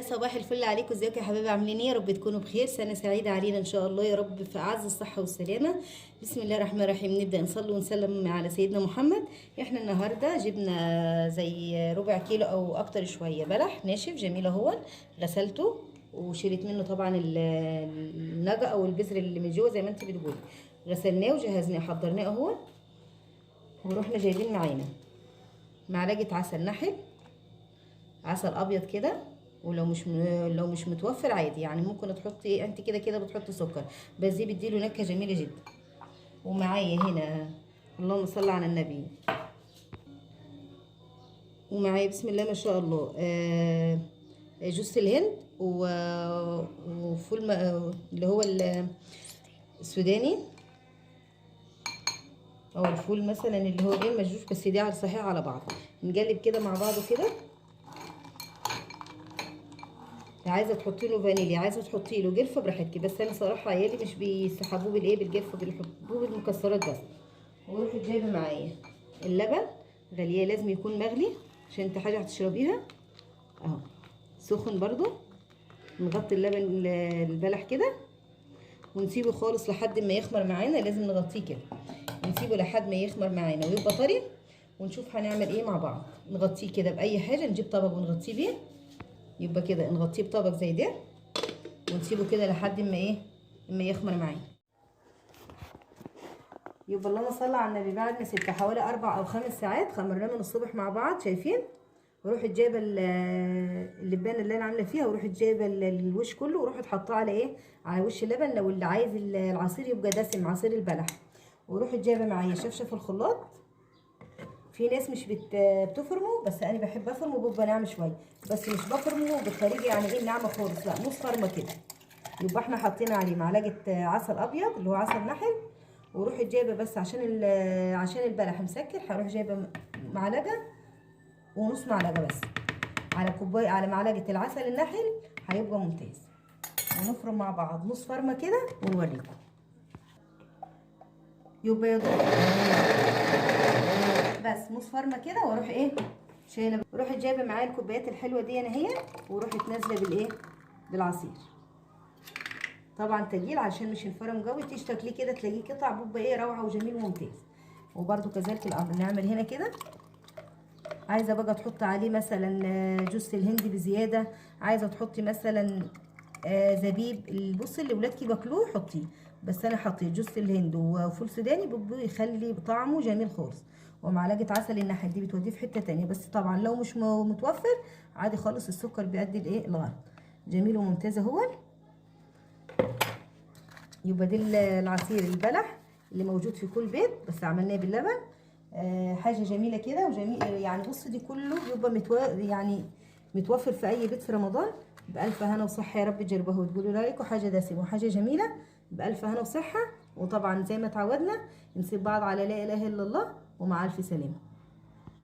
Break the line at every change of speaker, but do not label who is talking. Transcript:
صباح الفل عليكم، ازيكم يا حبايبي؟ عاملين ايه؟ يا رب تكونوا بخير. سنة سعيدة علينا ان شاء الله يا رب، في اعز الصحة والسلامة. بسم الله الرحمن الرحيم. نبدا نصلي ونسلم على سيدنا محمد. احنا النهارده جبنا زي ربع كيلو او اكتر شوية بلح ناشف جميل اهو، غسلته وشريت منه طبعا النجا او البذر اللي من جوه زي ما انت بتقولي، غسلناه وجهزناه حضرناه اهو. ورحنا جايبين معانا معلقه عسل نحل، عسل ابيض كده، ولو مش لو مش متوفر عادي يعني ممكن تحطي انت كده كده بتحطي سكر، بس دي بتديله نكهة جميلة جدا. ومعايا هنا اللهم صل على النبي، ومعايا بسم الله ما شاء الله جوز الهند وفول اللي هو السوداني او الفول مثلا اللي هو ايه المجروش، بس دي على صحيح على بعض. نقلب كده مع بعضه كده. عايزه تحطي له فانيليا، عايزه تحطي له قرفه براحتك، بس انا صراحة عيالي مش بيسحبوه بالايه بالقرفه، بيحبوه بالمكسرات بس. وروحي جايبه معايا اللبن غليه، لازم يكون مغلي عشان انت حاجة هتشربيها اهو سخن برضو. نغطي اللبن البلح كده ونسيبه خالص لحد ما يخمر معانا، لازم نغطيه كده، نسيبه لحد ما يخمر معانا ويبقى طري، ونشوف هنعمل ايه مع بعض. نغطيه كده باي حاجة، نجيب طبق ونغطيه بيه، يبقى كده نغطيه بطبق زي ده ونسيبه كده لحد ما ايه اما يخمر معانا. يبقى اللهم صل على النبي. بعد ما سبته حوالي 4 أو 5 ساعات، خمرناه من الصبح مع بعض شايفين. وروحت جايبه اللبانه اللي انا عامله فيها، وروحت جايبه الوش كله، وروحت حطاه على ايه على وش اللبن لو اللي عايز العصير يبقى دسم عصير البلح. وروحت جايبه معايا شفشف الخلاط. في ناس مش بتفرمه، بس انا بحب افرمه بيبقى ناعم شوية، بس مش بفرمه بالطريقة يعني ايه ناعمة خالص، لا نص فرمه كده. يبقى احنا حطينا عليه معلقه عسل ابيض اللي هو عسل نحل، وروحت جايبه بس عشان عشان البلح مسكر هروح جايبه معلقه ونص معلقه بس على كوباية على معلقه العسل النحل، هيبقى ممتاز. ونفرم مع بعض نص فرمه كده ونوريكم. يبقى يا دوب بس نص فرمه كده، واروح ايه شايله، واروح جايبه معايا الكوبايات الحلوة دي انا هي، وروحت نازله بالايه بالعصير. طبعا تقيل عشان مش الفرم قوي، تيجي تاكليه كده تلاقيه قطع بوبا ايه روعه وجميل وممتاز. وبرده كذلك الامر نعمل هنا كده. عايزه بقى تحط عليه مثلا جوز الهند بزيادة، عايزه تحطي مثلا زبيب، بصي اللي ولادك بياكلوه حطيه، بس انا حطيت جوز الهند وفول سوداني بيخلي طعمه جميل خالص. ومعلقة عسل النحل دي بتوديه في حتة تانية، بس طبعا لو مش متوفر عادي خالص السكر بيأدي الايه الغرض. جميل وممتاز اهو. يبقى دي العصير البلح اللي موجود في كل بيت، بس عملناه باللبن. حاجة جميلة كده وجميل يعني. بصي دي كله بيبقى يعني متوفر في اي بيت في رمضان. بألف هنا وصحة يا رب تجربوه وتقولوا رايكم. حاجة دسمة وحاجه جميلة، بألف هنا وصحة. وطبعا زي ما اتعودنا نسيب بعض على لا اله الا الله، ومع الف سلامه.